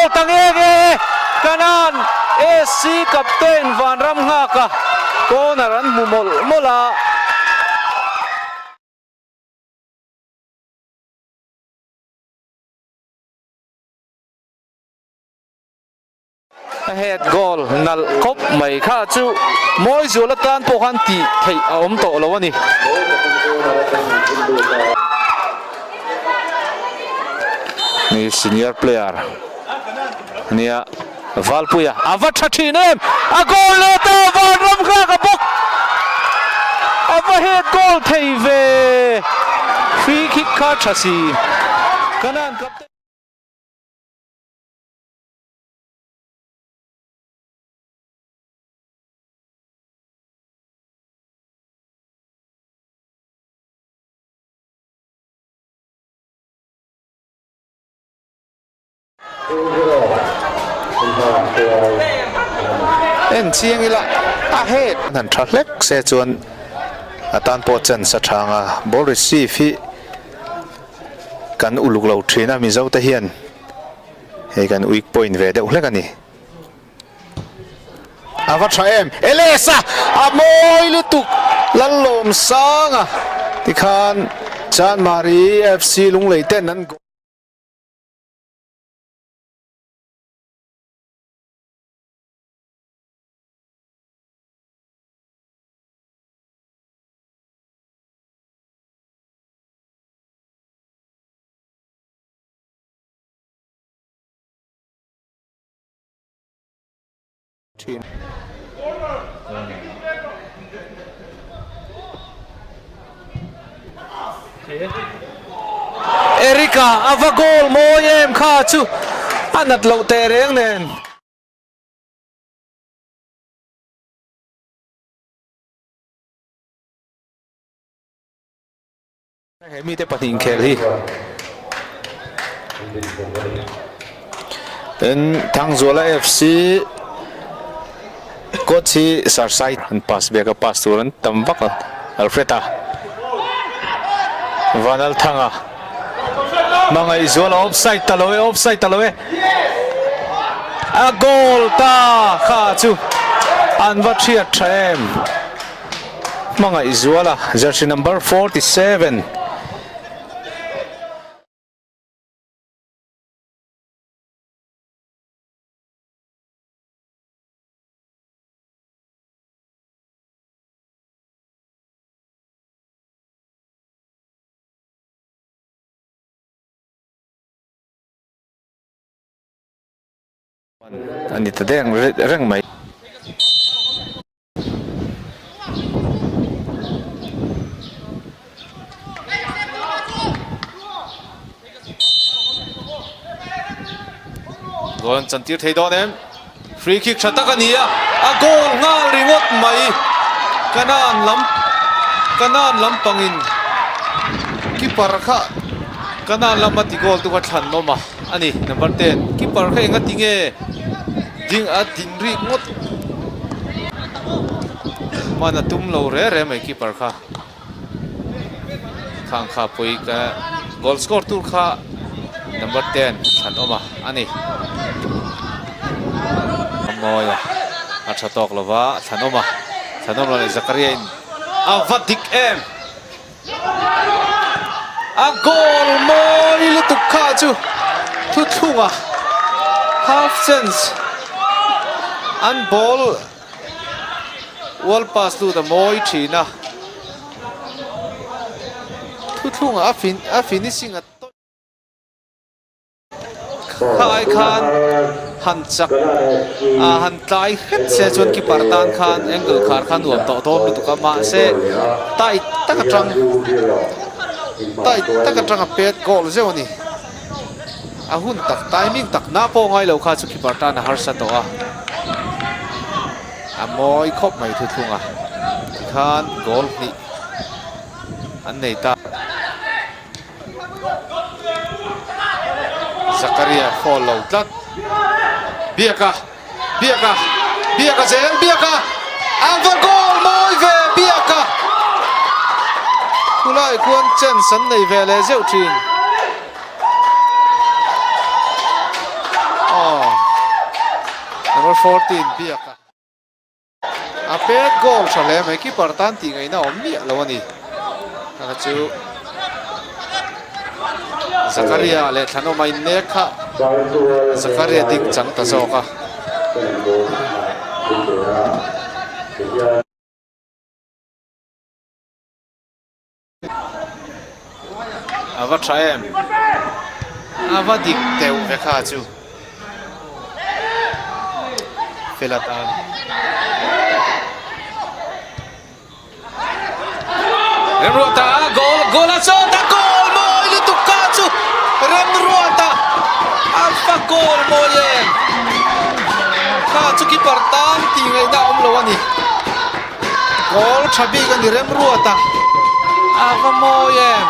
goal ta nge nge e! Kanan SC captain Vanramnghaka corner an hmu mawlh mawlh a. A head goal nalh khawp mai kha chu Mawizual atan pawh khan tih theih a awm tawh lo a ni. Ni senior player ania Valpuia a va tha thin em a goal leh ta Vanram nghak a bawk a va head goal thei ve free kick kha tha si Kanan captain. En chiang ila a head han tha hlek se chuan a tan pawh chance a chhang a ball receive hi kan uluk lo thin a Mizo te hian. Hei kan weak point ve deuh hlek a ni. A va tha em? Elesa a mawi lutuk Lallawmsanga tikhan Chanmari FC Lunglei ten an goal. Thin. Erika a va goal mawi em kha chu a nat loh teh reng nen. He mite pahnih inkhel hi tin Thangzuala FC coach hi Sarsai an pass bek a pass tur an tam vak a Alfred-a Vanalthanga Hmangaihzuala offside ta lo e offside ta lo e a goal ta kha chu an va thiat tha em. Hmangaihzuala jersey number 47. A ni ta deng reng mai. Goal an chantir thei dawn em? Free kick tha tak a ni a, a goal nghal ringawt mai. Kanan lam Kanan lampangin keeper kha Kanan lama ti goal tu kha thlan awm a a ni number 10 keeper kha enga ti nge ding a din rik ngawt hman a tum lo re re mai keeper kha khang kha pawih ka goal score tur kha number 10 thlan awm a a ni a mawi a a tha tawk lova thlan awm a thlan awm lo leh Zakaria in a va dik em. A goal mawi lutuk kha chu thuthlunga half chance an ball wall pass lut a mawi thin a thuthlunga a finishing a Kha ai khan han chak a han tlai hret se chuan keeper tan khan angle khar kha nuam tawh dawn lutuk a mahse tight tak atang tight tak atang a pet goal zeuh a ni a hun tak timing tak na pawh ngai lo kha chu keeper tan a harsa tawh a a mawi khawp mai thuthlung a tikhan goal hnih an nei ta. Zakaria foul lo tlat. Biaka, Biaka, Biaka zel, Biaka! An va goal mawi ve Biaka! Khulai khuan chance an nei ve leh zeuh thin. Aw. Number 14 biak a. A pet goal tha hle mai keeper tan tih ngaihna awm miah lo a ni. Kha chu Zakaria leh Thlanawma innek kha Zakaria ding chang ta zawk a. A va tha em? A va dik deuh ve kha chu. Fel atan. Remruata goal goal a chawt a goal mawi lutuk ka chu Remruata a va goal mawi em? Kha chu keeper tan tih ngaihna a awm lo a ni. Goal tha bik a ni Remruat a, a va mawi em?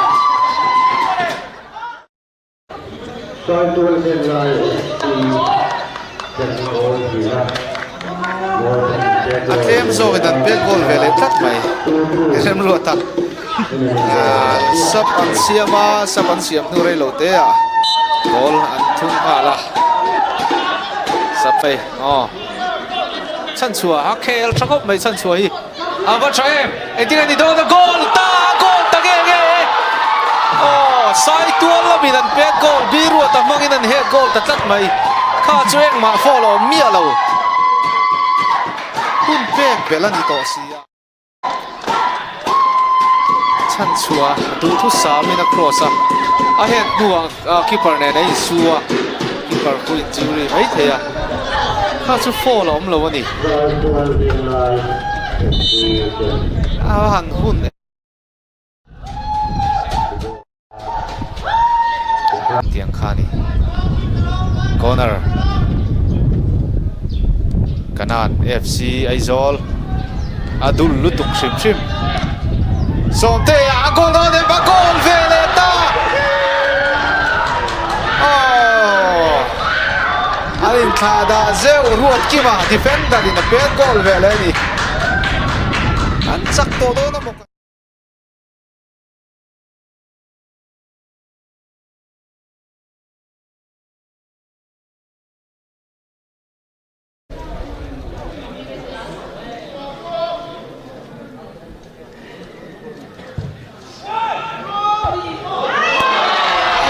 A tlem zawkin an pek goal ve leh tlat mai Remruat a, sub an siam a, sub an siam hnu rei lo te ah goal an thung nghal a, sub hei aw. Chhanchhuah a khel tha khawp mai Chhanchhuah hi a va tha em engtin a ni dawn a goal ta a goal ta nge nge e aw Saitual lamin an pet goal Biruata hmangin an het goal ta tlat mai kha chu engmah foul a awm miah lo hun pek belh a ni tawh si a. Chhanchhuah duhthu samin a cross a, a head hnuah keeper nen a insu a, keeper khu injury mai thei a, kha chu foul a awm lo a ni. A han hun. Tiang kha ni corner Kanan FC Aizawl a dul lutuk hrim hrim Sawmte a goal dawn em a goal ve leh ta oh an inthlah dah zeuh ruat kima defender in a pet goal ve leh a ni an chak tawh dawn a maw.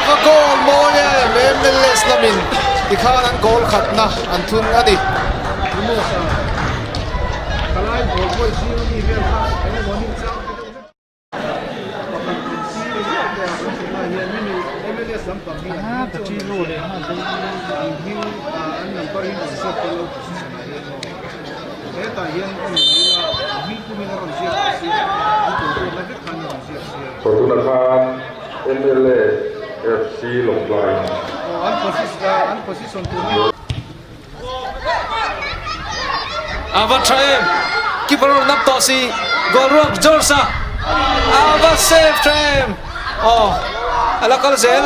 Va goal mawi em MLS lamin tikhan an goal khatna an thun a ni. Chawtuna khan mla FC Lawngtlai. A va tha em! Keeper a rawn nap tawh si, goal ruak George a a va save tha em! Aw a la kal zel.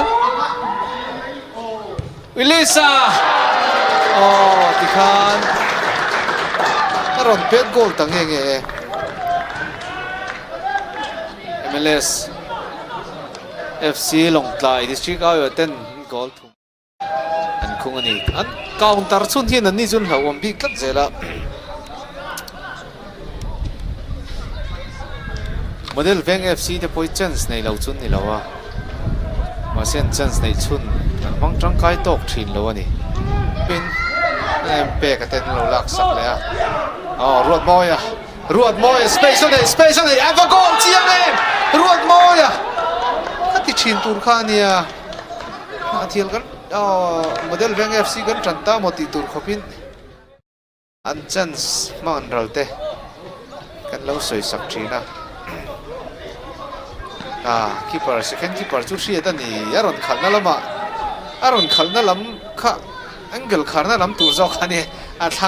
Willis-a aw tikhan a rawn pet goal ta nge nge e. MLS FC Lawngtlai District Aiawh ten goal thum. An khung a ni. An counter chhun hian an ni chu an hlauhawm bik tlat zel a. Model Veng FC te pawh hi chance nei lo chu an ni lo a. Mahse an chance neih chhun an hmang tangkai tawk thin lo a ni. Pin em pek a ten an lo lak sak leh a. Aw Ruatmawia Ruatmawia space a nei space a nei a va goal chiang em Ruatmawia a ti thin tur kha a nia. A thial kan model veng FC kan tan ta maw tih tur khawpin an chance hmang an ral te kan lo sawi sak thin a. Ah keeper second keeper chu hriat a ni a rawn khalhna lamah a rawn khalhna lam kha angle kharna lam tur zawk a ni a thlang.